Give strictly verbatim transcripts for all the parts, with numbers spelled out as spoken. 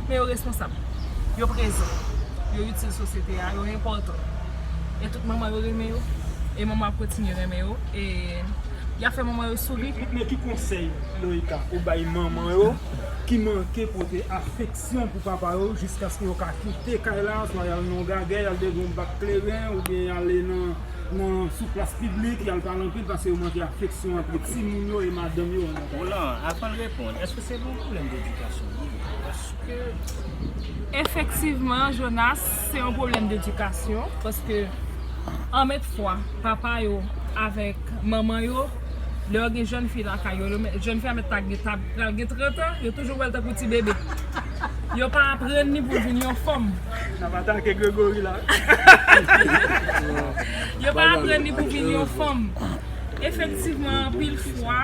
Men yo responsab. Yo prezan. Yo itil sosyete a, yo enpòtan. E tout manman yo renmen yo. E manman ap kontinye renmen yo. E y ap fè manman yo souri. Men ki konsèy, Loïca, ou bay manman yo ki manke pote afeksyon pou papa yo jiskaske yo ka kite kay la, swa y al nan yon gagè, y al devan yon bak kleren, oubyen y ale nan, nan, sou plas piblik, y al pale anpil paske yo manke afeksyon antre timoun yo e madanm yo anndan kay la? Roland, avan l reponn, èske se pou yon pwoblèm dedikasyon li ye? Paske Efektivman, Jonas, se yon pwoblèm dedikasyon, paske anmèt fwa papa yo avèk manman yo, lè yo gen jèn fi lakay yo, yo mèt, jèn fi a mèt ta gen, ta pral gen trant an, yo toujou wè l tankou ti bebe. Yo pa aprann li pou l vin yon fanm. N ap atake Gregory la. Yo pa aprann li pou vin yon fanm. Efektivman, anpil fwa,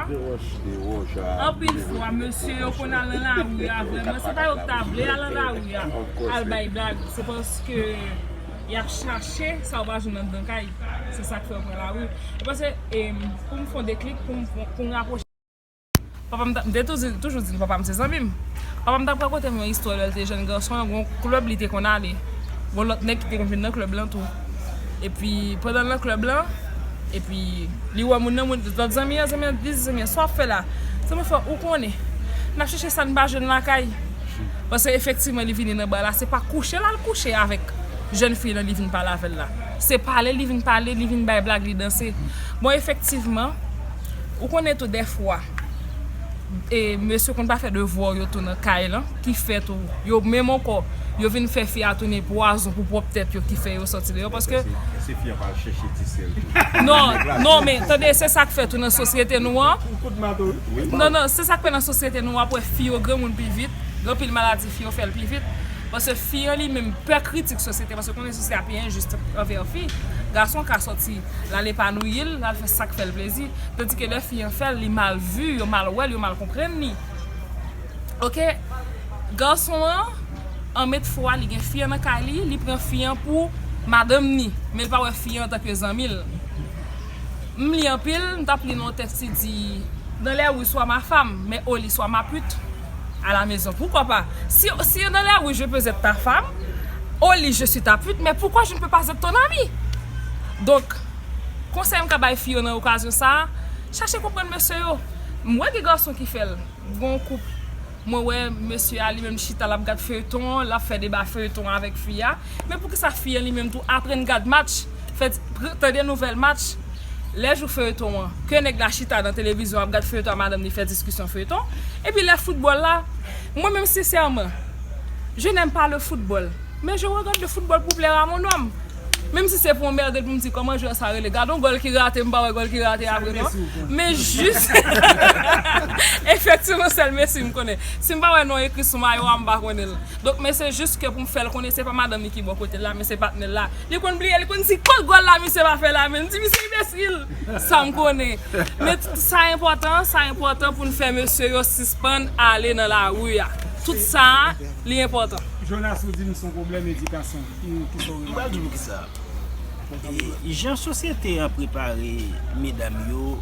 anpil fwa, mesye yo konn al nan lari a vrèman. Se pa yo ki ta vle al nan lari a, al bay blag. Se paske y ap chache sa yo pa jwenn anndan kay. Se sa k fè yo pran lari. E paske, em, pou m fè yon deklik, pou m, pou m rapwoche. Papa m ta, m te toujou, toujou di l, papa m se zanmi m. Papa m t ap rakonte m yon istwa lè l te jèn gason, yon klèb li te konn ale. Yon lòt nèg ki te konn vin nan klèb lan tou. Epi, pandan l nan klèb lan, epi, li wè moun nan, moun, lòt zanmi an, zanmi an, li di zanmi an, "Sa w ap fè la?" Zanmi an fè, "Ou konnen, n ap chèche sa n pa jwenn lakay." Paske efektivman, li vini nan ba la, se pa kouche l al kouche avèk jèn fi lan li vin pale avè l la. Se pale li vin pale, li vin bay blag, li danse. Bon, efektivman, ou konnen tou dèfwa, e mesye konn pa fè devwa yo tou nan kay lan, ki fè tou, yo menm ankò, yo vin fè fi a tounen pwazon pou pwòp tèt yo, ki fè yo sòti deyò, paske se fi a pa al chèche ti sè l tou. Non, non, men tande, se sa k fè tou nan sosyete nou an. Non, non, se sa k fè nan sosyete nou an, w ap wè fi yo granmoun pi vit, gen anpil maladi fi yo fè l pi vit, paske fi an li menm pè kritik sosyete, paske konnen sosyete a pi enjis anvè fi. Gason ka sòti, l al epanouyi l, l al fè sa k fè l plezi. Tandike lè fi an fè l, li mal vi, yo mal wè l, yo mal konprann li. Oke? Gason an, anmèt fwa, li gen fi an nan kay li, li pran fi an pou madanm ni, men l pa wè fi an antanke zanmi l. M li anpil, m t ap li nan yon tèks ki di, "Dans les rues, sois ma femme, mais au lit, sois ma pute à la maison." Pourquoi pas? Si, si dans les rues, je peux être ta femme, au lit, je suis ta pute, mais pourquoi je ne peux pas être ton ami? Donk, konsèy m ka bay fi yo nan okazyon sa a, chache konprann mesye yo. M wè gen gason ki fè l. Gon koup, mwen wè mesye a li menm chita, l ap gad feyton, l ap fè deba feyton avèk fi a. Men poukisa fi an li menm tou aprann gad match, fè, pr-, tande nouvèl match, lè jou feyton an, ke nèg la chita nan televizyon ap gad feyton a madanm li fè diskisyon feyton, epi lè foutbòl la, mwen menm sensèman, je n'aime pas le football, mais je regarde le football pour plaire à mon homme. Menm si se pou yon mède pou m di kòman jwè sa rele. Gad yon gòl ki rate, m pa wè gòl ki rate apre non. Men jis efektivman sèl Messi m konnen. Si m pa wè non ekri sou mayo a, m pa konnen l. Donk, men se jis ke pou m fè l konnen se pa madanm li ki bò kote l la, men se patnè l la. Li konn bliye, li konn di kot gòl la misye pa fè la, men m di misye enbesil. Sa m konnen. Men t-, sa enpòtan, sa enpòtan pou n fè mesye yo sispann ale nan lari a. Tout sa, li enpòtan. Jonas, ou di m se yon pwoblèm edikasyon. Ki, ki sa w remake? M pral di w poukisa. E, jan sosyete an prepare medam yo,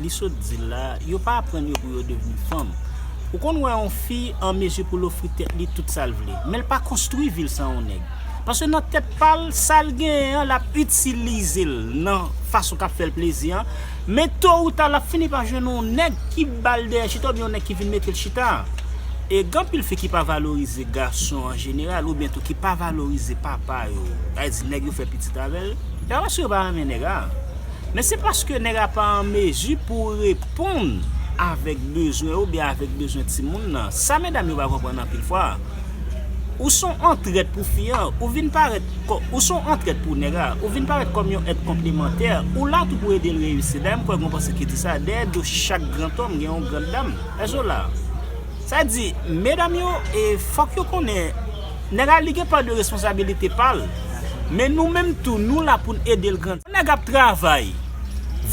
li sot di l la, yo pa aprann yo pou yo devni fanm. Ou konn wè yon fi an mezi pou l ofri tèt li tout sa l vle, men l pa konstwi vi l san yon nèg. Paske nan tèt pa l, sa l genyen an, l ap itilize l nan fason k ap fè l plezi an. Men to ou ta, l ap fini pa jwenn yon nèg ki ba l dèyè chita oubyen yon nèg ki vin mete l chita. E gen anpil fi ki pa valorize gason an jeneral oubyen tou ki pa valorize papa yo. Sa vle di nèg yo fè pitit avè l. E pa paske yo pa renmen nèg la. Men se paske nèg la pa an mezi pou reponn avèk bezwen yo oubyen avèk bezwen timoun nan. Sa medam yo pa konprann anpil fwa. Ou se yon antrèt pou fi an, ou vin parèt kò-, ou se yon antrèt pou nèg la, ou vin parèt kòm yon èd konplemantè, ou la tou pou ede l reyisi. Dayè, m kwè gen yon panse ki di sa, dèyè do chak grantòm, gen yon grandam. Èske w la? Sa di, medam yo, e, fòk yo konnen, nèg la, li gen pa de responsabilite pa l. Men nou menm tou, nou la pou n ede l grandi. Nèg ap travay.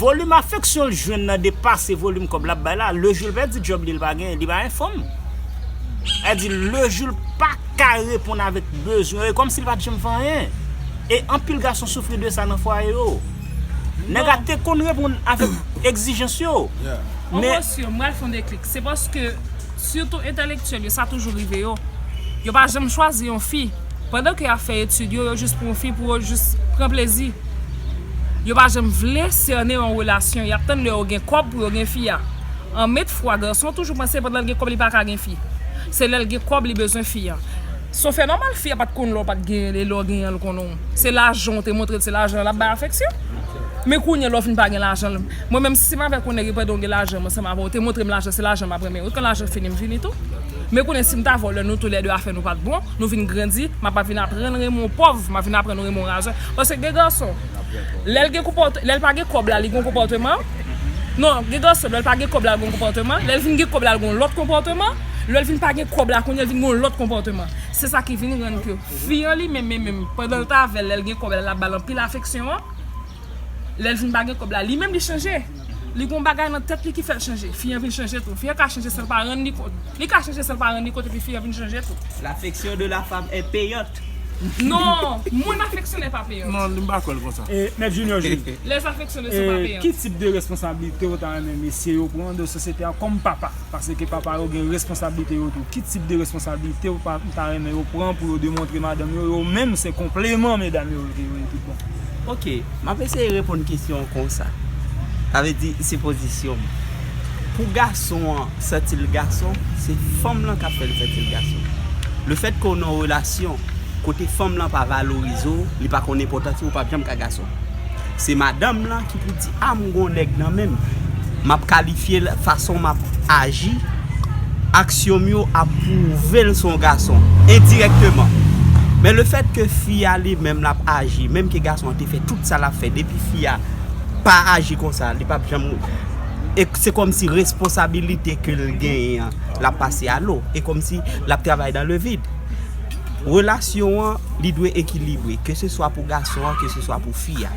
Volim afeksyon l jwenn nan depase volim kòb l ap bay la. Lejou l pèdi djòb li, li pa gen, li pa gen fanm. Sa di, lejou l pa ka reponn avèk bezwen yo, e kòmsi l pa t janm fè anyen. E anpil gason soufri de sa nan fwaye yo. Nèg la te konn reponn avèk egzijans yo. Men, mwen, si mwen al fè yon deklik, se paske, sitou entèlektyèl yo, sa toujou rive yo. Yo pa janm chwazi yon fi. Pandan ke y ap fè etid yo, yo jis pran yon fi pou yo jis pran plezi. Yo pa janm vle sènen yon relasyon. Y ap tann lè yo gen kòb pou yo gen fi a. An met fwa, gason toujou panse pandan l gen kòb li pa ka gen fi. Se lè l gen kòb li bezwen fi a. Se yon fè nòmal fi a pa t konn lè w pa t genyen l e lè w genyen l konnen w. Se lajan w te montre l, se lajan l ap bay afeksyon. Men kounye a lè w fin pa gen lajan l. Mwen menm si m avèk yon nèg e pandan w gen lajan m ansanm avè w, ou te montre m lajan, se lajan m ap renmen. Wi, kan lajan fini, m fini tou. Men kounye a si m ta vòlè nou toulède afè nou pa t bon, nou vin grandi, m ap vin aprann renmen w pòv, m ap vin aprann ou renmen w razè. Paske gen gason, lè l gen konpòte, lè l pa gen kòb la, li gen yon konpòteman. Non, gen gason, lè l pa gen kòb la, l gen yon konpòteman. Lè l vin gen kòb la, l gen yon lòt konpòteman. Lè l vin pa gen kòb la, kounye a l vin gen yon lòt konpòteman. Se sa ki vin rann ke fi an li menm, menm, menm, pandan l t avè l, lè l gen kòb la, l ap ba l anpil afeksyon an. Lè l vin pa gen kòb la, li menm li chanje. Li gon bagay nan tèt li ki fè l chanje. Fi an vin chanje tou. Fi an ka chanje san l pa rann li kont. Li ka chanje san l pa rann li kont epi fi an vin chanje tou. L'affection de la femme est payante. Non, moun afeksyone pa peyan. Non, m pa kwè l konsa. E, Mèt Junior Jules, Les affections ne sont pas e, payantes. Ki tip de responsablite ou ta renmen mesye yo pran de sosyete a kòm papa? Paske papa yo gen responsablite yo tou. Ki tip de responsablite ou pa- ou ta renmen yo pran pou yo demontre madanm yo, yo menm se konpleman medam yo, yo ye tout bon? Ok, m ap eseye reponn kesyon an konsa. Sa vle di, se pozisyon m. Pou gason an santi l gason, se fanm lan k ap fè l santi l gason. Lefètke w nan yon relasyon kote fanm lan pa valorize w, li pa konn enpòtans ou, ou p ap janm ka gason. Se madanm lan ki pou di, a, m gon nèg nan men m. M ap kalifye l, fason m ap aji, aksyon m yo ap pwouve l se yon gason, endirèkteman. Men lefètke fi a li menm l ap aji, menm ke gason an te fè tout sa l ap fè, depi fi a pa aji konsa, li p ap janm. E se kòmsi responsabilite ke l genyen an, l ap pase a lo. E kòmsi l ap travay dans le vide. Relasyon an, li dwe ekilibre, keseswa pou gason an, keseswa pou fi a.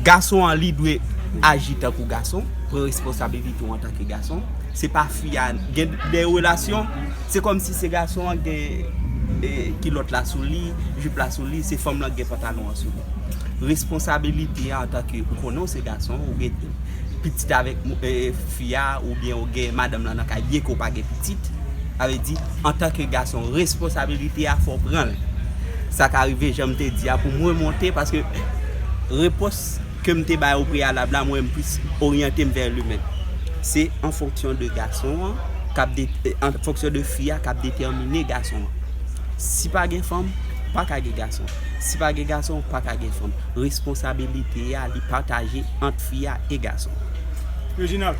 Gason an, li dwe aji tankou gason, pran responsabilite w antanke gason. Se pa fi a, gen de relasyon, se kòmsi se gason an gen e, kilòt la sou li, jip la sou li, se fanm lan gen pantalon an sou li. Responsabilite a antanke ou konnen w se gason, ou gen pitit avèk e, fi a, oubyen ou gen madanm lan nan kay, byen ke w pa gen pitit. Sa vle di, antanke gason, responsabilite a fò w pran l. Sa ka rive, jan m te di a, pou m remonte, paske repons ke m te bay o preyalab la, mwen m plis oryante m vè limen. Se an fonksyon de gason an, k ap de, an fonksyon de fi a k ap detèmine gason an. Si pa gen fanm, pa ka gen gason. Si pa gen gason, pa ka gen fanm. Responsabilite a, li pataje ant fi a e gason. Reginald,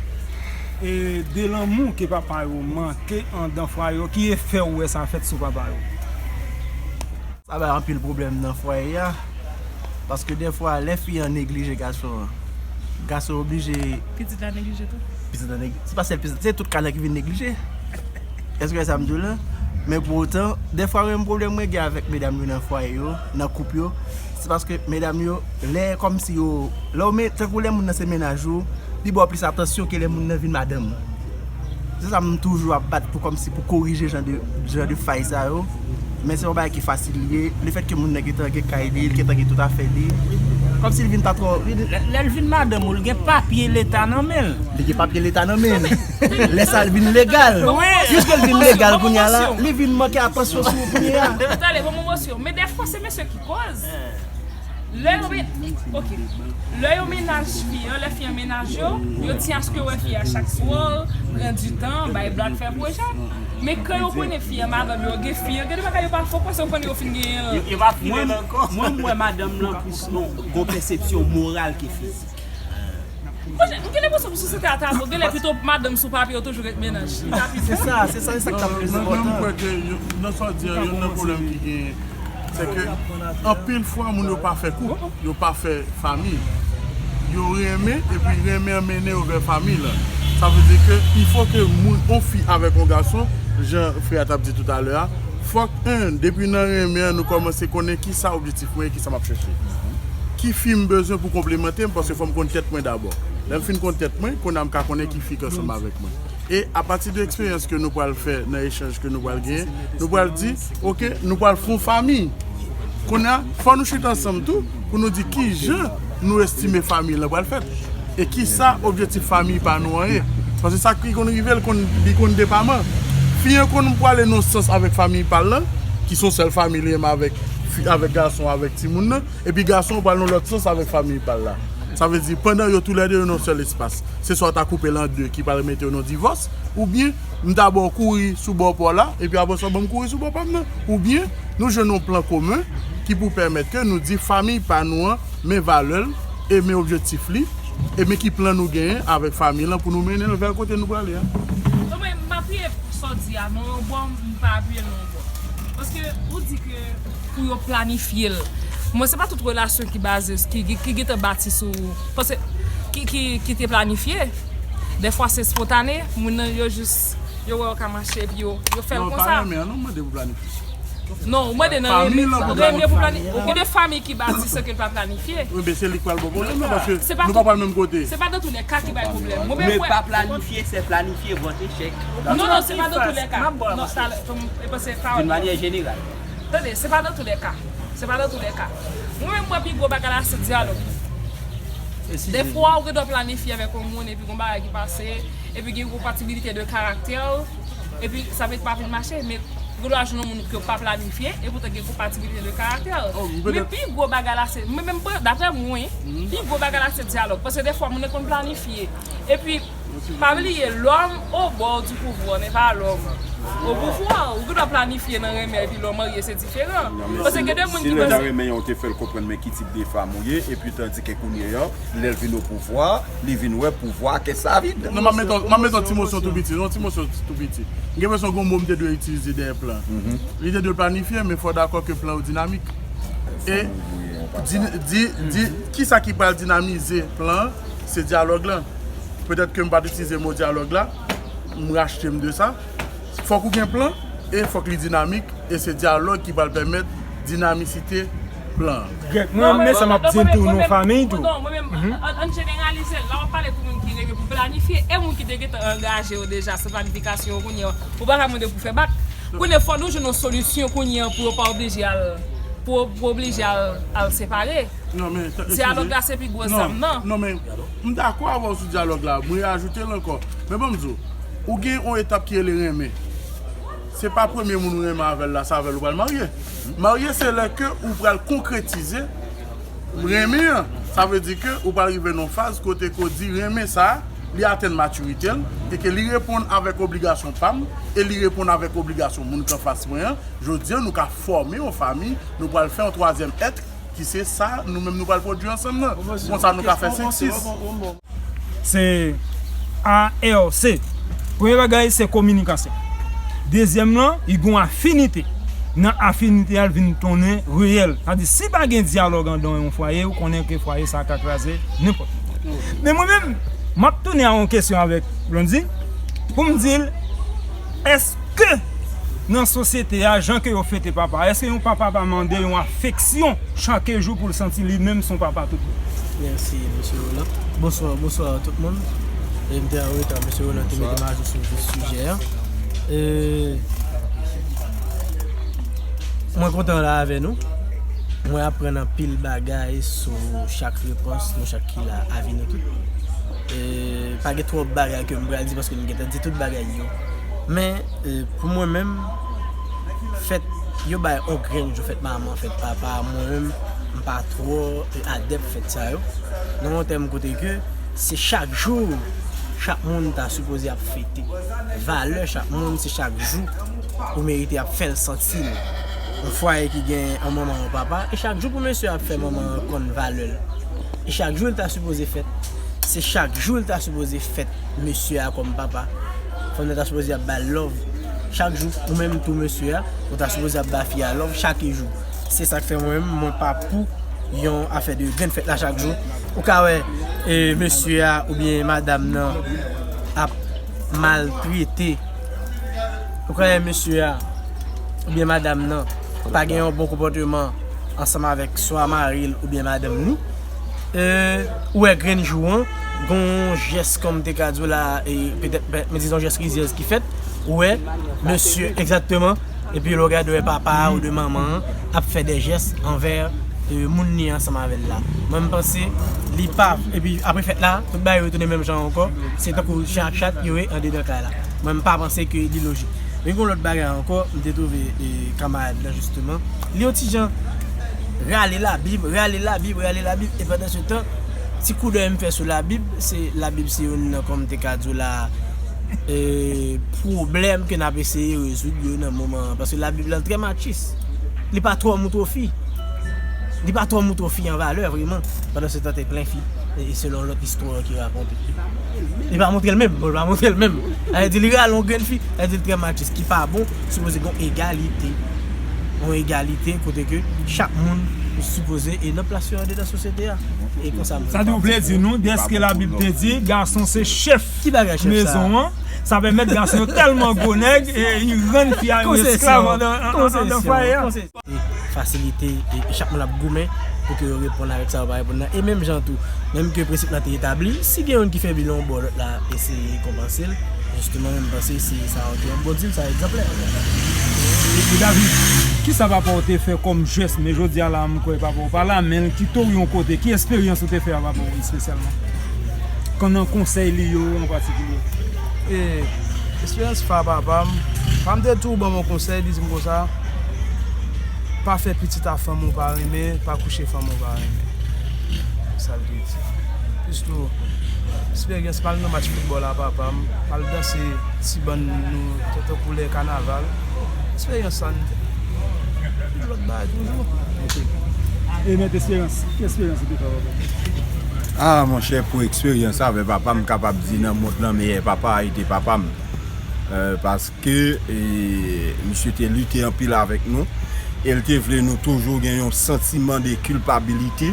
e de lanmou ke papa yo manke andan fwaye yo, ki efè ou wè sa fèt sou papa yo? Sa bay anpil pwoblèm nan fwaye a. Paske dèfwa, lè fi an neglije gason an, gason an oblije. Pitit la neglije tou. Pitit an neglije. Se pa sèl pitit, se tout ka nan ki vin neglije. Èske w wè sa m di w la? Men pou otan, dèfwa menm pwoblèm mwen gen avèk medam yo nan fwaye yo, nan koup yo, se paske medam yo, lè kòmsi yo, lè w men, tankou lè moun nan se mennaj ou, li ba w plis atansyon ke lè moun nan vin madanm ou. Se sa m toujou ap bat pou kòmsi pou korije jan de jan de fay sa yo. Men se yon bagay ki fasil li ye. Lefètke moun nan gentan gen kay li, li gentan gen tout afè li. Kòmsi li vin pa twò. Li- Lè l vin madanm ou, l gen papye leta nan men l. Li gen papye leta nan men l. Lè sa l vin legal. Piske l vin legal kounye a la, li vin manke atansyon sou ou kounye a. Tande, bon, mwen mosyon. Men dèfwa se mesye ki koz. Lè yo men- ok. Lè yo mennaj fi an, lè fi an mennaj yo, yo tyen aske yo wè fi a chak swa, pran di tan, bay blag, fè pwojè. Men kan yo konnen fi an madanm yo, gen fi an, gen de bagay yo pa fè w panse w konnen yo fin genyen l. Yo pa file l ankò. Mwen, m wè madanm lan plis yon gon pèsepsyon moral ke fizik. Mwen, m gen lenpresyon pou sosyete a ta bon, gen lè pito madanm sou papye yo toujou ret mennaj. Li ta pi Se sa, se sa, se sa k ap plis Mwen menm, m enpòtan. Kwè ke yo- nan sa w di a, youn nan pwoblèm ki genyen, se ke anpil fwa, moun yo pa fè koup, yo pa fè fanmi. Yo renmen, epi renmen an mennen yo vè fanmi lan. Sa vle di ke il fo ke moun, yon fi avèk yon gason, jan frè a t ap di toutalè a, fòk, en, depi nan renmen an, nou kòmanse konnen ki sa objektif mwen ye, ki sa m ap chèche. Ki fi m bezwen pou konplemante m, paske fò m konn tèt mwen dabò. Lè m fin konn tèt mwen, kounye a m ka konnen ki fi k ansanm avèk mwen. E apati de eksperyans ke nou pral fè nan echanj ke nou pral genyen, nou pral di, oke, nou pral fè yon fanmi. Kounye a, fò nou chita ansanm tou pou nou di ki jan nou estime fanmi lan pral fèt. E ki sa objektif fanmi pa nou an ye. Paske sa ki konn rive, l konn, li konn depaman. Fi an konn prale nan sans avèk fanmi pa l lan, ki se yon sèl fanmi li menm avèk fi, avèk gason, avèk timoun nan, epi gason an pral nan lòt sans avèk fanmi pa l la. Sa vle di, pandan yo toulède yo nan yon sèl espas, se swa w ta koupe l an de ki pral mete yo nan divòs, oubyen m ta ba w kouri sou bò pa w la, epi apre sa w ban m kouri sou bò pa m nan, oubyen nou jwenn yon plan komen ki pou pèmèt ke nou di fanmi pa nou an, men valè l, e men objektif li, e men ki plan nou genyen avèk fanmi lan pou nou mennen l vè kote nou prale a. Non, mwen, m apiye sa w di a, nan yon bò, m pa apiye l nan yon bò. Paske ou di ke pou yo planifye l. Mwen, se pa tout relasyon ki baze, ki, ki, ki gentan bati sou, paske, ki, ki, ki te planifye. Dèfwa se spontane, moun nan yo jis, yo wè yo ka mache, epi yo, yo fè l konsa. Non, pa renmen an, non, mande pou planifye. Non, ou mande nan renmen, renmen pou planifye. Gen de fanmi ki bati san ke l pa planifye. Wi, men se li k pral bon pwoblèm nan, paske nou pa pral menm kote. Se pa dans tous les cas ki bay pwoblèm. Mwen menm, mwen pa planifye, se planifye, vòt echèk. Non, non, se pa dans tous les cas. Non, sa, e pa se pa. D'une manière générale. Tande, se pa dans tous les cas. Se pa dans tous les cas. Mwen menm, mwen, pi gwo bagay la, se dyalòg. Defwa, ou gen dwa planifye avèk yon moun, epi gon bagay ki pase, epi gen konpatibilite de karaktè, epi sa vle di pa vin mache, men ou gen dwa jwenn yon moun ke w pa planifye, e poutan gen konpatibilite de karaktè. Men pi gwo bagay la, se, mwen menm, daprè mwen, pi gwo bagay la, se dyalòg. Paske defwa, moun nan konn planifye. Epi, pa bliye, l'homme au bord du pouvoir n'est pas l'homme au pouvoir. Ou gen dwa planifye nan renmen, epi lè w marye, se diferan. Paske gen de moun ki panse. Si lè w ta renmen an, ou te fè l konprann men ki tip de fanm ou ye, epi tandike kounye a, lè l vin o pouvwa, li vin wè pouvwa a kè sa vid. Non, m ap met yon, m ap met yon ti mosyon tou piti, yon ti mosyon tou piti. M gen enpresyon gen yon mo m te dwe itilize dèyè plan. Li te dwe planifye, men fò w dakò ke plan yo dinamik. E di, di, di, kisa ki pral dinamize plan an? Se dyalòg lan. Petèt ke m pa t itilize mo dyalòg la, m rachte m de sa. Fòk ou gen plan, e fòk li dinamik, e se dyalòg ki pral pèmèt dinamisite plan an. Grèk, mwen renmen sa m ap di tou, nou fanmi tou. Non, mwen menm, an, an jeneralize l, la w ap pale pou moun ki reve pou planifye, e moun ki te gentan angaje yo deja, se planifikasyon yo kounye a, ou pa ka mande pou fè bak. Kounye a, fò nou jwenn yon solisyon kounye a pou yo pa oblije al, pou, pou oblije al, al separe. Non, men, ta-, dyalòg la se pi gwo zam nan. Non, men, m dakò avè w sou dyalòg la, mwen ajoute l ankò. Men ban m di w, ou gen yon etap ki rele renmen. Se pa premye moun ou renmen avè l la, se avè l ou pral marye. Marye, se lè ke ou pral konkretize renmen an. Sa vle di ke ou pral rive nan yon faz kote ke w di renmen sa, li atenn matirite l, e ke li reponn avèk obligasyon pa m, e li reponn avèk obligasyon moun k anfas mwen an. Jodi a, nou ka fòme yon fanmi, nou pral fè yon twazyèm èt, ki se sa nou menm nou pral pwodui ansanm nan. Konsa nou ka fè senk sis. Se A R C. Premye bagay, se kominikasyon. Dezyèm lan, li gen yon afinite. Nan afinite a, l vin tounen reyèl. Sa di, si pa gen dyalòg anndan yon fwaye, ou konnen ke fwaye sa ka kraze nenpòt moman. Men mwen menm, m ap tounen a yon kesyon avèk Blondy, pou m di l, èske nan sosyete a, jan ke yo fete papa, èske yon papa pa mande yon afeksyon chak jou pou l santi li menm se yon papa tout bon? Mèsi, mesye Roland. Bonswa, bonswa tout moun. E m te an reta, mesye Roland te mete m ajou sou sijè a. E, mwen kontan la avè nou. Mwen aprann anpil bagay sou chak repons, nou chak ki la, avi nou tout. E, pa gen twòp bagay ke m pral di paske m gentan di tout bagay yo. Men, e, pou mwen menm, fèt, yo bay on grenn jou, fèt manman, fèt papa, mwen menm, m pa twò, e, adèp fèt sa yo. Nan yon tèm kote ke se chak jou, chak moun ta sipoze ap fete. Valè chak moun, se chak jou ou merite ap fè l santi l. Yon fwaye ki gen yon manman, yon papa, e chak jou pou mesye ap fè manman an konn valè l. E chak jou l ta sipoze fèt. Se chak jou l ta sipoze fèt mesye a kòm papa. Fanm nan ta sipoze ap ba l love chak jou. Ou menm tou mesye a, ou ta sipoze ap ba fi a love chak jou. Se sa k fè mwen menm, mwen pa pou yon afè de grenn fèt la chak jou. Ou ka wè, e, mesye a oubyen madanm nan ap maltrete. Ou ka wè mesye a oubyen madanm nan pa gen yon bon konpòteman ansanm avèk swa mari l oubyen madanm li. E, ou wè grenn jou an, gon jès kòm m te ka di w la, e, petèt, men dizon jès rizyèz ki fèt, ou wè, mesye, egzakteman, epi lè w gade, w wè papa a ou de manman an ap fè de jès anvè, e, moun li ansanm avè l la. Mwen, m panse, li pa, epi apre fèt la, tout bagay retounen menm jan ankò, se tankou chen ak chat, yo ye andedan kay la. Mwen, m pa panse ke li lojik. Men gen yon lòt bagay ankò, m te twouve e, kanmarad lan jisteman, li yon ti jan rale Labib, rale Labib, rale Labib, e pandan se tan, ti koudèy m fè sou Labib, se Labib se youn nan, kòm m te ka di w la, e, pwoblèm ke n ap eseye rezoud yo nan moman an, paske Labib lan trè matchis, li pa twò moutre fi, li pa twò moutre fi an valè vrèman, pandan se tan te plen fi, e, e selon lòt istwa ki rakonte. Li pa montre l menm, bon, li pa montre l menm. Sa vle di li rale yon grenn fi, sa vle di l trè matchis, ki pa bon, sipoze gen yon egalite. Yon egalite kote ke chak moun sipoze e nan plas yo andedan sosyete a. E konsa moun. Sa di w vle di nou, dèske Labib te di, gason se chèf mezon an, sa pèmèt gason yo tèlman gwo nèg, e y rann fi a yon esklav andan, andan fwaye a. E fasilite, e, e chak moun ap goumen pou ke yo reponn avèk sa yo pa reponn nan. E menm jan tou, menm ke prensip la te etabli, si gen youn ki fè bilan yon bò, lòt la eseye konpanse l, jisteman, mwen panse se sa yo te yon bon dil, sa egzanplè. E, e David, kisa papa w te fè kòm jès, men jodi a la, m kwè papa w pa la, men l kite w yon kote, ki esperyans ou te fè a papa w espesyalman? Kon nan konsèy li yo an patikilye. E, esperyans pa papa m, papa m te toujou ban m yon konsèy, li di m konsa, pa fè pitit a fanm ou pa renmen, pa kouche fanm ou pa renmen. Sa l te di. Plis tou, esperyans m al nan match foutbòl a papa m, m al danse ti bann nou, tankou lè kanaval. Esperyans sa n te. Lòt bagay toujou. E mèt esperyans, ki esperyans ou te fè papa? Ah, monchè, pou eksperyans avè papa, m kapab di nan mond lan, meyè papa a, li te papa m. Euh, paske, e, misye te lite anpil avèk nou. E l te vle nou toujou gen yon santiman de kilpabilite.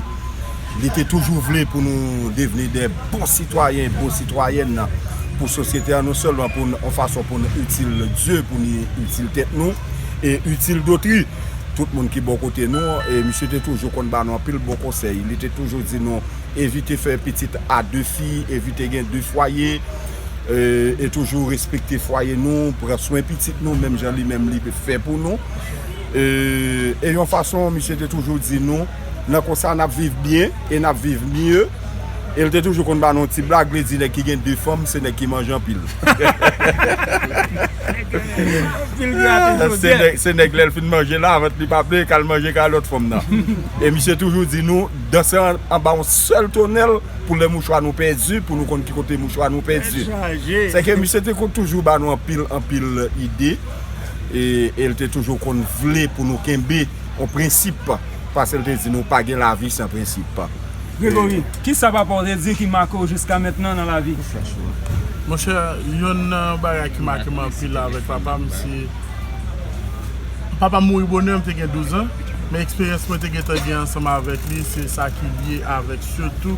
Li te toujou vle pou nou devni de bon sitwayen, bon sitwayèn pou sosyete a, non sèlman pou n, yon fason pou n itil Dye, pou n itil tèt nou, e itil dotri. Tout moun ki bò kote nou, e misye te toujou konn ba nou anpil bon konsèy. Li te toujou di nou, evite fè pitit a de fi, evite gen de fwaye, e, e toujou respekte fwaye nou, pran swen pitit nou, menm jan li menm li fè pou nou. E, e yon fason, misye te toujou di nou, nan konsa n ap viv byen e n ap viv mye. E l te toujou konn ba nou yon ti blag, li di nèg ki gen de fanm, se nèg ki manje anpil. Anpil gate jodi a. Se nèg, se nèg lè l fin manje la, vant li pa plen, k al manje kay lòt fanm nan. E misye toujou di nou, danse an, anba yon sèl tonèl, pou lè mouchwa nou pèdi, pou nou konn ki kote mouchwa nou pèdi. Tèt chaje. Se ke misye te konn toujou ba nou anpil, anpil ide, e, e l te toujou konn vle pou nou kenbe yon prensip, paske l te di nou pa gen lavi san prensip. Gregory, kisa papa w te di ki make w jiska mentnan nan lavi? Monchè, yonn nan bagay ki make m anpil avèk papa m, se papa m mouri bonè, m te gen douz an, men eksperyans mwen te gentan gen ansanm avèk li, se sa ki lye avèk sitou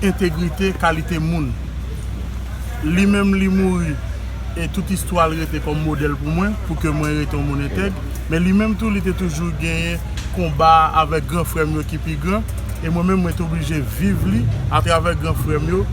entegrite, kalite moun. Li menm, li mouri, e tout istwa l rete kòm modèl pou mwen, pou ke mwen rete yon moun entèg. Men li menm tou, li te toujou genyen konba avèk gran frè m yo ki pi gran, e mwen menm, mwen te oblije viv li atravè gran frè m yo.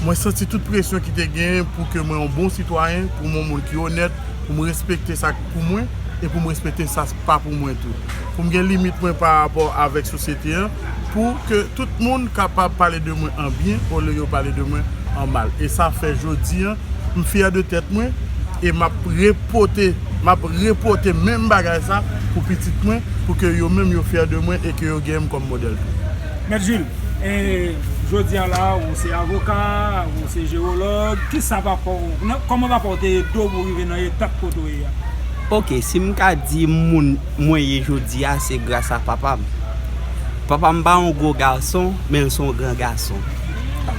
Mwen santi tout presyon ki te genyen pou ke mwen yon bon sitwayen, pou mwen yon moun ki onèt, pou m respekte sa k pou mwen e pou m respekte sa k pa pou mwen tou. Pou m gen limit mwen pa rapò avèk sosyete an, pou ke tout moun kapab pale de mwen an byen olye yo pale de mwen an mal. E sa fè jodi an, m fyè de tèt mwen e m ap repote, m ap repote menm bagay sa pou pitit mwen, pou ke yo menm yo fyè de mwen e ke yo gen m kòm modèl tou. Mèt Jules, e jodi a la, ou se avoka, ou se jewològ, kisa papa w, nan, kòman papa w te ede w pou w rive nan etap kote w ye a? Ok, si m ka di moun mwen ye jodi a, se gras a papa m. Papa m pa yon gwo gason, men l se yon gran gason.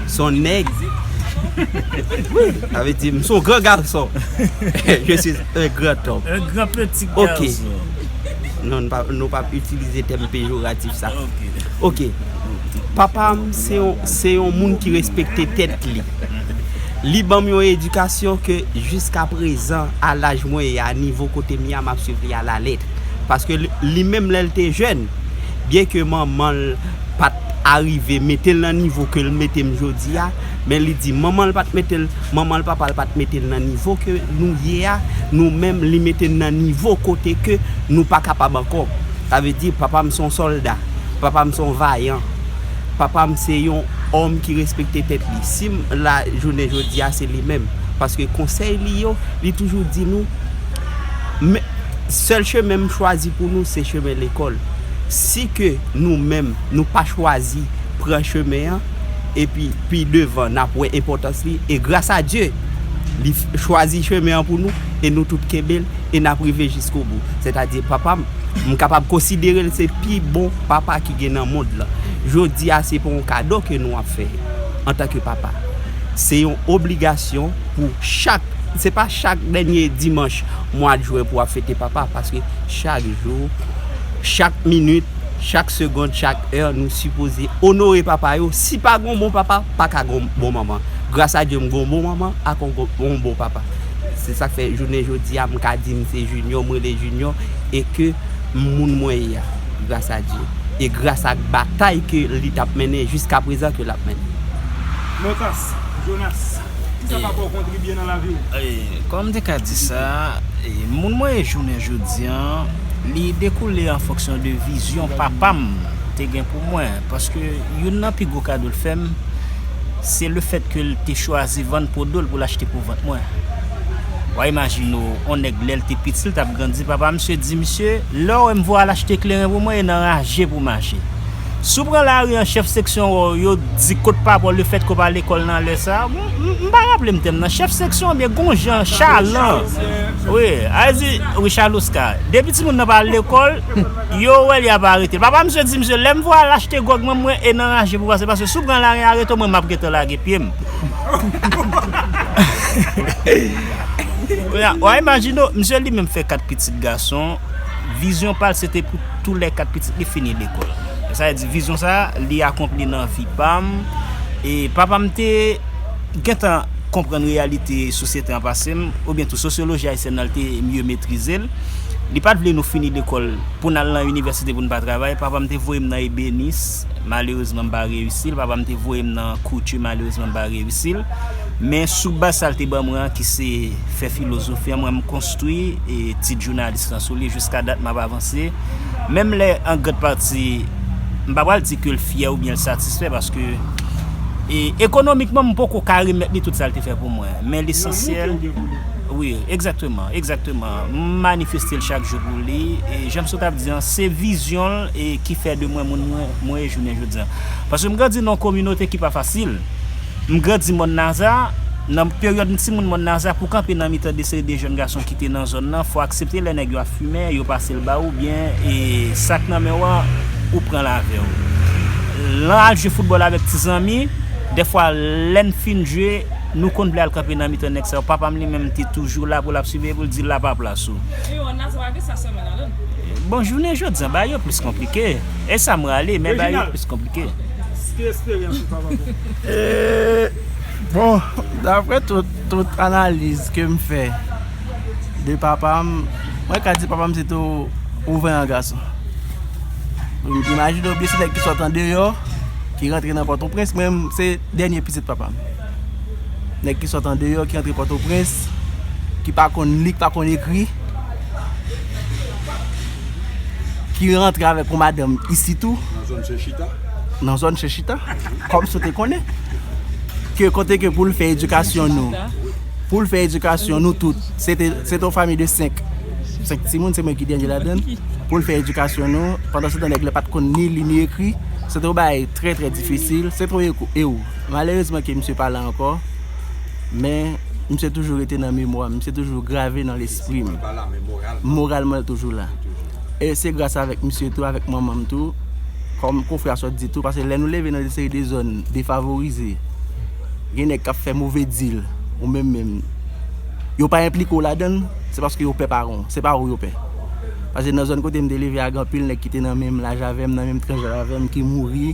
Se yon nèg. Wi, sa vle di, m se yon gran gason. Je suis un grand homme. Un grand petit garçon. Ok. Non, nou pa, nou pa itilize tèm pejoratif sa. Ok. Ok. Papa m se yon, se yon moun ki respekte tèt li. Li ban m yon edikasyon ke jiska prezan, a laj mwen ye a, nivo kote m ye a, m ap swiv li alalèt. Paske li, li menm lè l te jèn, byen ke manman l pa t arive mete l nan nivo ke l mete m jodi a, men li di manman l pa t mete l, manman l, papa l pa t mete l nan nivo ke nou ye a, nou menm li mete n nan nivo kote ke nou pa kapab ankò. Sa vle di papa m se yon sòlda, papa m se yon vayan, papa m se yon òm ki respekte tèt li. Si m la jounen jodi a, se li menm. Paske konsèy li yo, li toujou di nou, Sèl chemen m chwazi pou nou, se chemen lekòl. Si ke nou menm, nou pa chwazi pran chemen an, epi pi devan, n ap wè enpòtans li, e gras a Dye, li f- chwazi chemen an pou nou, e nou tout kenbe l, e n ap rive jiskobou. Sètadi, papa m, m kapab konsidere l se pi bon papa ki gen nan mond lan. Jodi a, se pa yon kado ke nou ap fè antanke papa. Se yon obligasyon pou chak, se pa chak dènye dimanch mwa de jen pou w ap fete papa, paske chak jou, chak minit, chak segond, chak è, nou sipoze onore papa yo. Si pa gen yon bon papa, pa ka gen yon bon manman. Gras a Dye, m gen yon bon manman ak yon bon, yon bon papa. Se sa k fè jounen jodi a, m ka di m se Junior, m rele Junior, e ke m moun mwen ye a, gras a Dye. E gras ak batay ke li t ap mennen jiska prezan ke l ap mennen. Montas, Jonas, kisa papa w kontribye nan lavi w? E, kòman m te ka di sa, e, moun mwen ye jounen jodi a, li dekoule an fonksyon de vizyon papa m te gen pou mwen. Paske youn nan pi gwo kado l fè m, se lefèt ke l te chwazi vann po do l pou l achte pou vant mwen. W a imajine w, yon nèg lè l te piti, l t ap grandi, papa misye di misye, lè w wè m vo al achte kleren pou mwen, e nan raje pou mache. Si w pran lari an, chèf seksyon wè w, yo di kot papa w, lefèt ke w pa lekòl nan lè sa, m, m, m pa raple m tèm nan. Chèf seksyon oubyen gon jan, chalan. Wi, a di, wi, Charles Oscar. Depi timoun nan pa al lekòl, yo wè l, y ap arete l. Papa misye di misye, lè m vo al achte gwòg mwen, mwen, e nan raje pou pase, paske si w pran lari an, arete w, mwen, m ap gentan lage pye m. W a imajine w, misye li menm fè kat pitit gason, vizyon pa l se te pou tou lè kat pitit li fini lekòl. Sa vle di vizyon sa a, li akonpli nan vi pa m. E papa m te gentan konprann reyalite sosyete an pase m, oubyen tou sosyoloji ayisyèn nan, l te mye metrize l. Li pa t vle nou fini lekòl pou n al nan inivèsite pou n pa travay. Papa m te voye m nan ebenis, malerezman m pa reyisi l. Papa m te voye m nan kouti, malerezman m pa reyisi l. Men sou baz sa l te ban mwen an, ki se fè filozofi an, mwen m konstwi e tit jounalis lan sou li. Jiska dat m ap avanse. Menm lè an grande partie, m pa pral di ke l fyè oubyen l satisfè, paske e, ekonomikman, m poko ka remèt li tout sa l te fè pou mwen. Men lesansyèl, wi, egzakteman, egzakteman. M manifeste l chak jou pou li. E jan m sot ap di an, se vizyon l e ki fè de mwen moun mwen, mwen ye jounen jodi an. Paske m grandi nan yon kominote ki pa fasil. M grandi Mòn Naza, nan peryòd m timoun Mòn Naza, pou kanpe nan mitan de seri de jèn gason ki te nan zòn nan, fò aksepte lè nèg yo ap fimen, yo pase l ba ou, oubyen e sa k nan men w an, ou pran l avè w. Lan al jwe foutbòl avèk ti zanmi, dèfwa lè n fin jwe, nou konn vle al kanpe nan mitan nèg sa yo. Papa m li menm te toujou la pou l ap siveye, pou l di l la pa plas ou. E yo, Naza pa gen sa sèlman ladan l. Bon, jounen jodi an, bagay yo plis konplike. E sa m rale, men bagay yo plis konplike. Ki esperyans ou papa w? E, bon, daprè tout, tout analiz ke m fè de papa m, mwen ka di papa m se te yon, yon vayan gason. Imajine w byen, se nèg ki sot andeyò, ki rantre nan Pòtoprens, mwen menm, se dènye pitit papa m. Nèg ki sot andeyò, ki rantre Pòtoprens, ki pa konn li, ki pa konn ekri, ki rantre avèk yon madanm isi tou. Nan zòn Sen Chita? Nan zòn Sen Chita. Kòm si w te konnen. Ke kote ke pou l fè edikasyon nou. Pou l fè edikasyon nou tout. Se te, se te yon fanmi de senk. Senk timoun, se mwen ki dènye ladan l. Pou l fè edikasyon nou. Pandan se tan, nèg la pa t konn ni li ni ekri. Se te yon bagay trè, trè difisil. Se te yon eko, ewo. Malerezman ke misye pa la ankò. Men, misye toujou rete nan memwa m. Misye toujou grave nan lespri m. Moralman, l toujou la. E se gras avèk misye tou, avèk manman m tou, kòm konfrè a sot di tou, paske lè nou leve nan de seri de zòn defavorize, gen nèg k ap fè move dil, ou menm menm, yo pa enplike w ladan l, se paske yo pè paran w, se pa ou yo pè. Paske nan zòn kote m te leve a, gen anpil nèg ki te nan menm laj avè m, nan menm tranch daj avè m, ki mouri,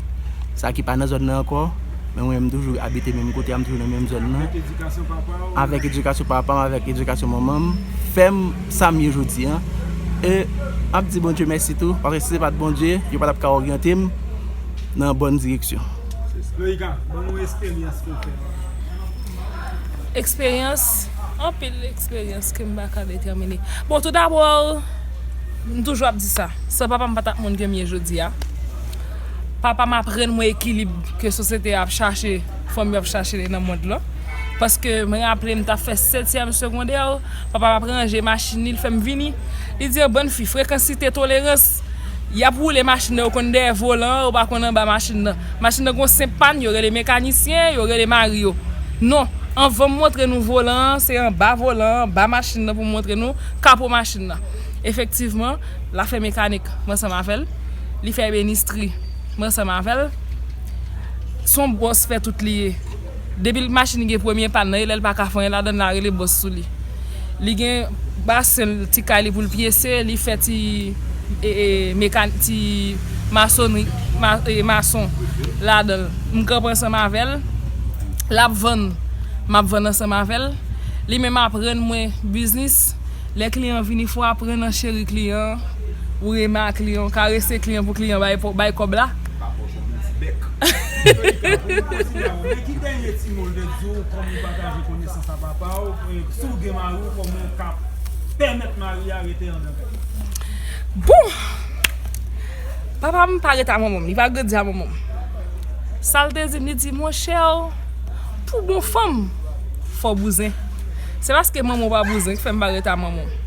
sa ki pa nan zòn nan ankò. Men mwen, m toujou abite menm kote a, m toujou nan menm zòn nan. Avèk edikasyon papa w? Avèk edikasyon papa m, avèk edikasyon manman m, fè m sa m ye jodi an. E m ap di Bondye mèsi tou, paske si se pa t Bondye, yo pa t ap ka oryante m nan bòn direksyon. Loïka, ban nou eksperyans ke w fè. Eksperyans, anpil eksperyans ke m pa ka detèmine. Bon, tou dabò, m toujou ap di sa. San papa m pa t ap moun ke m ye jodi a. Papa m aprann mwen ekilib ke sosyete a ap chache, fanmi yo ap chache nan mond lan. Paske mwen raple m t ap fè setyèm segondè, papa m ap ranje machin li, l fè m vini. Li di, "Bann fi, frekansite tolerans." Y ap woule machin nan, yo konn dèyè volan an, yo pa konn anba machin nan. Machin nan gon senp pàn, yo rele mekanisyen, yo rele mari yo. Non, anvan m montre nou volan an, se anba volan an, anba machin nan pou m montre nou kapo machin nan. Efektivman, l ap fè mekanik, m ansanm avè l. Li fè menistri, m ansanm avè l. Se yon bòs fè tout li ye. Depi machin gen premye pàn nan, e lè l pa ka fè anyen ladan l, l a rele bòs sou li. Li gen basen l, ti kay li pou l pyese, li fè ti, e, e, mekan-, ti masonri, ma-, e, mason ladan l. M kanpe ansanm avè l. L ap vann, m ap vann ansanm avè l. Li menm aprann mwen biznis. Lè kliyan vini, fò w aprann nan cheri kliyan, ou renmen a kliyan, w karese kliyan pou kliyan bay, bay kòb la. Pa pòch ou ti bèk. Men ki dènye ti mo l te di w, kòman w pataje konesans a papa w, e, si w gen mari w, kòman w ka pèmèt mari a rete anndan kay? Bon! Papa m pa rete a manman m, li pa grandi a manman m. Sa l te di m, li di, monchè, pou bon fanm, fò bouzen. Se paske manman w pa bouzen ki fè m pa rete a manman w.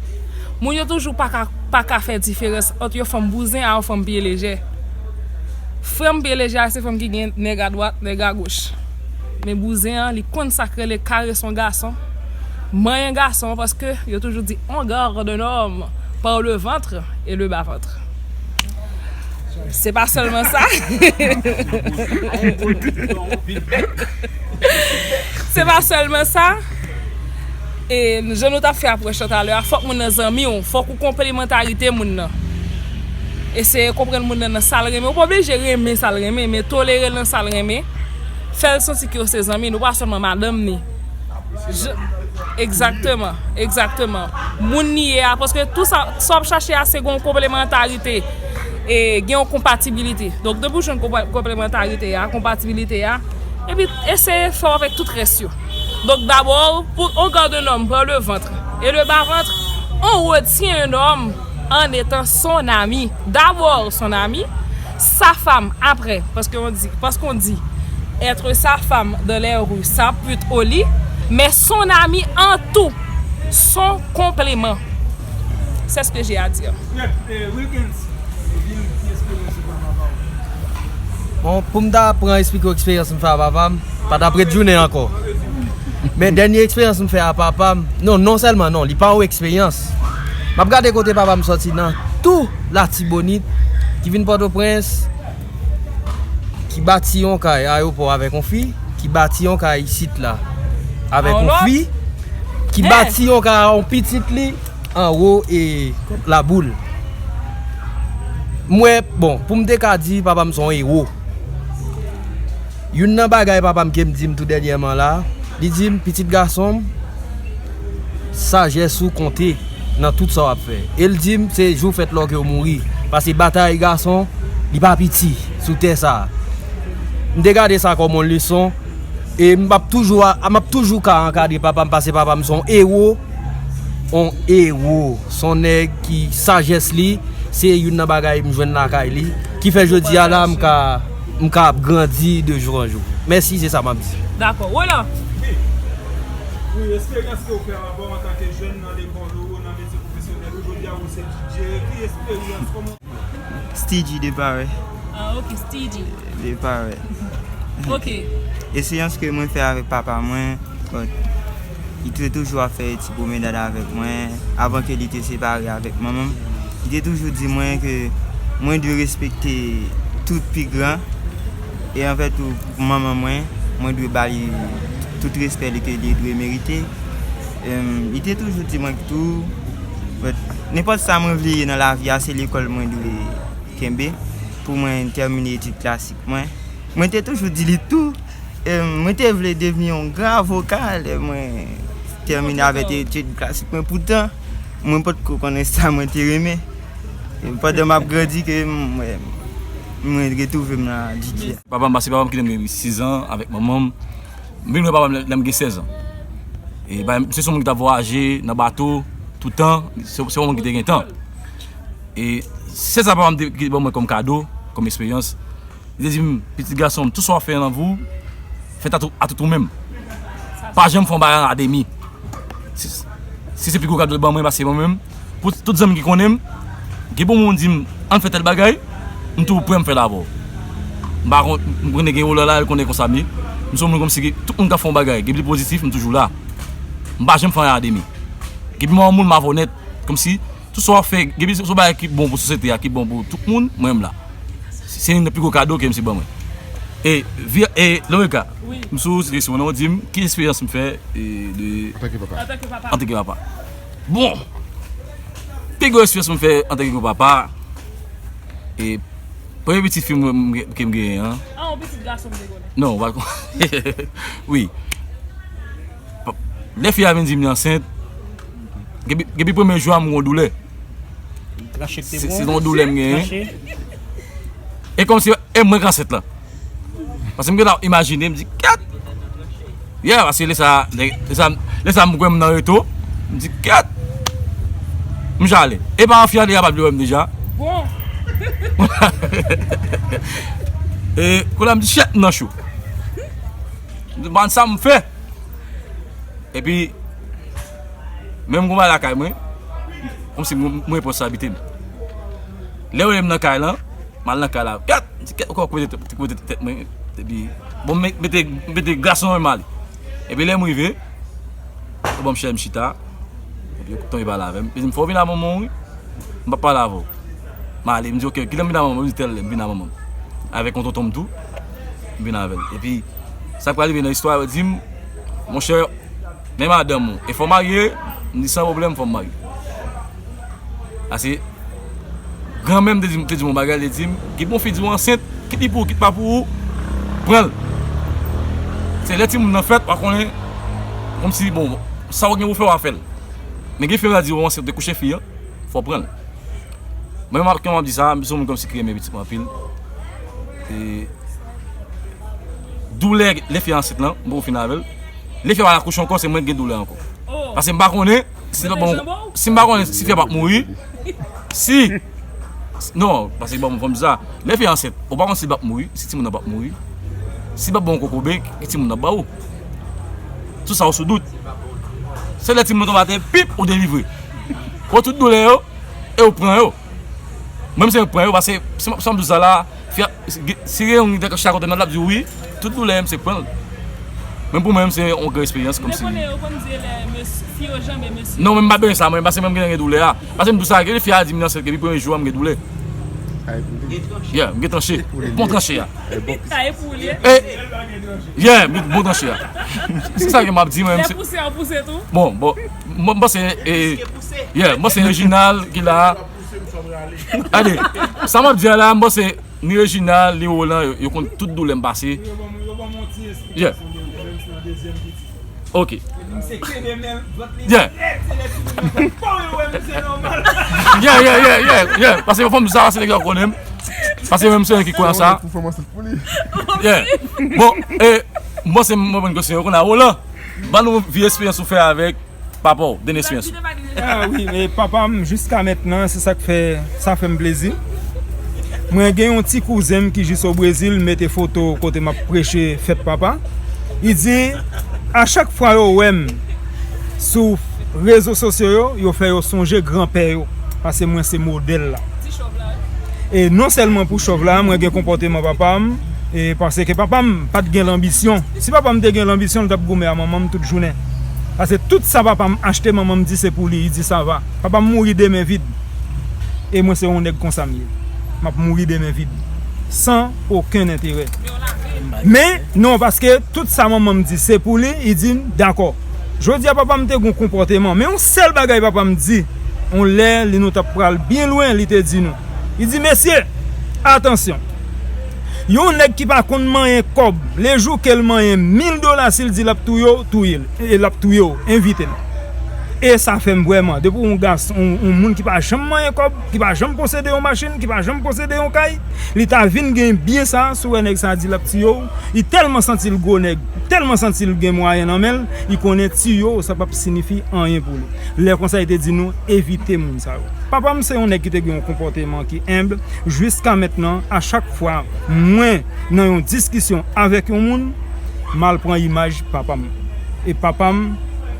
Moun yo toujou pa ka, pa ka fè diferans ant yon fanm bouzen a yon fanm pye lejè. Fanm pye lejè a se fanm ki gen nèg adwat, nèg agoch. Men bouzen an, li konn sa k rele karese yon gason, manyen gason, paske yo toujou di, on garde un homme par le ventre et le bas-ventre. Se pa sèlman sa. Se pa sèlman sa. E jan nou t ap fè apwòch lan talè a, fòk moun nan zanmi w, fòk ou konplemantarite moun nan. Eseye konprann moun nan nan sa l renmen. Ou pa oblije renmen sa l renmen, men tolere l nan sa l renmen. Fè l santi ke w se zanmi l, ou pa sèlman madanm ni. Je, egzakteman, egzakteman. Moun li ye a, paske tou sa, sa w ap chache a, se gen yon konplemantarite, e gen yon konpatibilite. Donk, depi w jwenn konpa-, konplemantarite a, konpatibilite a, epi eseye fè w avèk tout rès yo. Donc d'abord, pour on garde un homme par le ventre et le bas-ventre, on retient un homme en étant son ami. D'abord son ami, sa femme après, parce qu'on dit, parce qu'on dit être sa femme dans les rues, sa pute au lit, mais son ami en tout, son complément. C'est ce que j'ai à dire. Wilkins, di m ki eksperyans ou fè a papa w? Bon, pou m ta pran eksplike w eksperyans m fè a papa m, pa t ap ret jounen ankò. Men dènye eksperyans m fè a papa m, non, non sèlman non, li pa yon eksperyans. M ap gade kote papa m sòti nan tou Latibonit, ki vin Pòtoprens, ki bati yon kay ayewopò avèk yon fi, ki bati yon kay isit la avèk yon fi, ki bati yon kay a yon pitit li anwo e Laboul. M wè, bon, pou m te ka di papa m se yon ewo. Youn nan bagay papa m ke m di m tou dènyèman la, li di m, pitit gason m, sajès ou konte nan tout sa w ap fè. E l di m, se jou fèt lè w ke w mouri. Paske batay gason, li pa piti sou tè sa a. M te gade sa kòm yon leson, e m ap toujou, m ap toujou ka ankadre papa m, paske papa m se yon ewo, yon ewo. Se yon nèg ki sajès li, se youn nan bagay m jwenn lakay li, ki fè jodi a la, m ka, m ka ap grandi de jou an jou. Mèsi, se sa m ap di. Dakò. Roland. Wi, eksperyans ke w fè anvan antanke jèn nan lekòl ou, nan metye pwofesyonèl ou, jodi a ou se D J, ki eksperyans, kòman? Steedy de Parè. Ah, ok, Steedy. De Parè. Ok. Eksperyans ke mwen fè avèk papa mwen, bon, li te toujou ap fè ti pwomenad avèk mwen, avan ke li te separe avèk manman m. Li te toujou di mwen ke mwen dwe respekte tout pi gran, e anvè tou manman mwen, mwen dwe ba li tout respè li ke li dwe merite. Em, li te toujou di mwen tou, nenpòt sa mwen vle ye nan lavi a, se lekòl mwen dwe kenbe pou mwen tèmine etid klasik mwen. Mwen te toujou di li tou, em, mwen te vle devni yon gran avoka lè mwen tèmine avèk etid klasik mwen. Poutan, mwen potko konnen sa mwen te renmen. E pandan m ap grandi ke mwen, mwen retwouve m nan D J a. Papa m, paske papa m kite m gen sizan avèk manman m. M vin wè papa m lè, lè m gen sèz an. E, ba, se yon moun ki t ap vwayaje nan bato toutan, se, se yon moun ki te gen tan. E se sa papa m te, ki ban mwen kòm kado, kòm eksperyans. Li te di m, pitit gason m, tout sa w ap fè nan vi w, fè t a tout, a tout ou menm. Sa pa janm fè yon bagay a demi. Si, si se pi gwo kado l ban mwen, pase mwen menm. Pou tout zanmi ki konnen m, gen bon moun di m, ann fè tèl bagay, m toujou prè m fè l avè w. M pa konn, m konnen gen wola la, yo konnen konsa m ye. M se yon moun kòmsi ki, tout moun k ap fè yon bagay, gen pli pozitif, m toujou la. M pa janm fè anyen a demi. Gen pi m yon moun, m avè w nèt, kòmsi, tout sa w ap fè, gen pi se yon bagay ki bon pou sosyete a, ki bon pou tout moun, mwen menm la. Se youn nan pi gwo kado ke misye ban mwen. E, vi, e, Loreka, m sou kesyon nan, w di m, ki eksperyans m fè, e, de, Antanke papa. Antanke papa. Bon, pi gwo eksperyans m fè antanke gwo papa, e, premye pitit fi m, m, ke m genyen an. Ah, yon pitit gason m te konnen. Non, w pa konn. Wi. Lè fi a vin di m li ansent, depi, depi premye jou a, m gon doulè. Se, se yon doulè m genyen. E kòmsi e mwen k ansent lan. Paske m gentan imajine, m di, kèt! Yeah, paske lè sa, lè, lè sa, lè sa m kwè m nan reto, m di, kèt! M jale. E pa anfyale, a pa vle wè m deja. Bon. E kounye a m di, chèt, m nan cho. M di, ban sa m fè. Epi, menm gon bagay lakay mwen, kòmsi mwen, mwen responsabilite m. Lè yo rele m nan kay lan, m al nan kay la, kèt, m di kèt, ankò kote, kote tèt mwen, epi, bon, m mete, mete gason mwen m ale. Epi lè m rive, yo ban m chèz m chita, epi yo tonbe pale avè m. Yo di m, fò w vin a manman w, wi. M p ap pale avè w. M ale, m di, oke, kilè m vin a manman m? Yo di, tèl lè, m vin a manman m. Avèk yon tonton m tou, m vin avè l. Epi, sa k pral rive nan istwa, yo di m, monchè, men madanm ou. E fò w marye? M di, san pwoblèm, fò m marye. Paske, granmè m te di, te di m yon bagay, li di m, kit bon fi di w ansent, kit li pou ou, kit pa pou ou, pran l. Se lè timoun nan fèt, w a konnen, kòmsi, bon, sa w gen pou fè, w a fè l. Men gen fi yo ka di w ansent, te kouche fi an, fò w pran l. Mwen menm, kòman m ap di sa, m se yon moun kòmsi ki renmen pitit mwen anpil. E doulè, lè fi a ansent lan, m poko fin avè l. Lè fi a pral akouche ankò, se mwen ki gen doulè ankò. Paske m pa konnen si l ap bon, si m pa konnen si fi a p ap mouri. Si, non, paske bon, fò m di sa, lè fi a ansent, ou pa konn si l p ap mouri, si timoun nan p ap mouri. Si l p ap bon kokobe, ki timoun nan ap ba ou. Tout sa ou sou dout. Se lè timoun nan tonbe atè, pip, ou delivre. Ou tout doulè yo, e ou pran yo. Mwen, m se mwen k pran yo, paske, si m ap, si m ap di sa la, fi a, si, si gen yon nèg ki chita kote m nan, l ap di wi, tout doulè, m se k pran l. Men pou mwen, m se yon gran eksperyans, kòmsi. Men konnen yo konn di lè mesye, fi yo janbe mesye. Non, men m pa bezwen sa, mwen, paske mwen, m gentan gen doulè a. Paske m di sa, gen fi a di m nan sèl ke pi premye jou a, m gen doulè. Yeah, m gen tranche. Bon tranche a. Taye pou li. E, yeah, m gen bon tranche a. Se sa ke m ap di, mwen, m se. Lè pouse, an pouse tou. Bon, bon, m, m panse, e, yeah, m panse Reginald ki la. Gade, sa m ap di a la, m panse ni Reginald, ni Roland, yo, yo konn tout doulè m pase. Yeah. Ok. Yeah. Yeah, yeah, yeah, yeah, yeah. Paske fò m di sa, se nèg yo konnen m. Paske menm se yon ki kwè an sa. Yeah. Bon, e, bon, se mwen menm ke se yo konn a Roland. Ban nou vye eksperyans ou fè avèk papa w, dènye eksperyans ou. Ah wi, men papa m, jiska mentnan, se sa k fè, sa fè m plezi. Mwen gen yon ti kouzen m ki jis o Brezil, mete foto kote m ap preche fèt papa. Li di, a chak fwa yo wè m sou rezo sosyo yo, yo fè yo sonje granpè yo, paske mwen se modèl la. E non sèlman pou chòv la, mwen gen konpòteman papa m, e paske papa m pa t gen lanbisyon. Si papa m te gen lanbisyon, l t ap goumen a manman m tout jounen. Paske tout sa papa m achte, manman m di se pou li, li di sa va. Papa m mouri de men vid. E mwen se yon nèg konsa m ye. M ap mouri de men vid. San okenn enterè. Men, non, paske tout sa manman m di se pou li, li di m, dakò. Jodi a papa m te gen yon konpòteman. Men yon sèl bagay papa m di, yon lè li nou t ap pral byen lwen, li te di nou. Li di, mesye, atansyon. Yon nèg ki pa konn manyen kòb, lejou ke l manyen mil dola, si l di l ap touye w, touye l. E l ap touye w, envite l. E sa fè m vrèman, depi yon gason, yon, yon moun ki pa janm manyen kòb, ki pa janm posede yon machin, ki pa janm posede yon kay, li ta vin gen byen sa, si w wè nèg sa di l ap tiye w, li tèlman santi l gwo nèg, tèlman santi l gen mwayen nan men l, li konnen tiye w, sa p ap siyifi anyen pou li. Lè konsa, li te di nou, evite moun sa yo. Papa m se yon nèg ki te gen yon konpòteman ki enb. Jiska mentnan, a chak fwa mwen nan yon diskisyon avèk yon moun, m al pran imaj papa m. E papa m,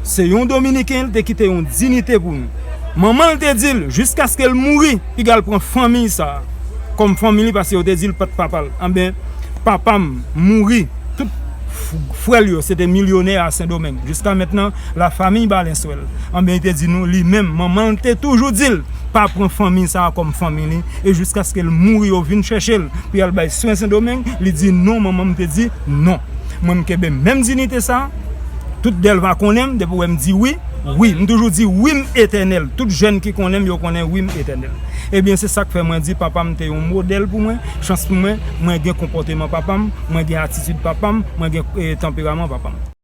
se yon Dominiken, li te kite yon diyite pou nou. Manman l te di l, jiskaske l mouri, piga l pran fanmi sa a kòm fanmi li, paske yo te di l pa t papa l. Anben, papa m mouri, tout f- frè l yo, se te milyonè a Sendomeng. Jiska mentnan, la famille Balençoel. Anben, li te di nou, li menm, manman l te toujou di l, pa pran fanmi sa a kòm fanmi li, e jiskaske l mouri, yo vin chèche l pou y al bay swen Sendomeng, li di non, manman m te di non. Mwen, m kenbe menm diyite sa, tout Dèlva konnen m, depi w wè m di wi, wi. M toujou di wi m etènèl. Tout jèn ki konnen m, yo konnen wi m etènèl. Ebyen, se sa k fè mwen di papa m te yon modèl pou mwen, chans pou mwen, mwen gen konpòteman papa m, mwen gen atitid papa m, mwen gen eh, tanperaman papa m.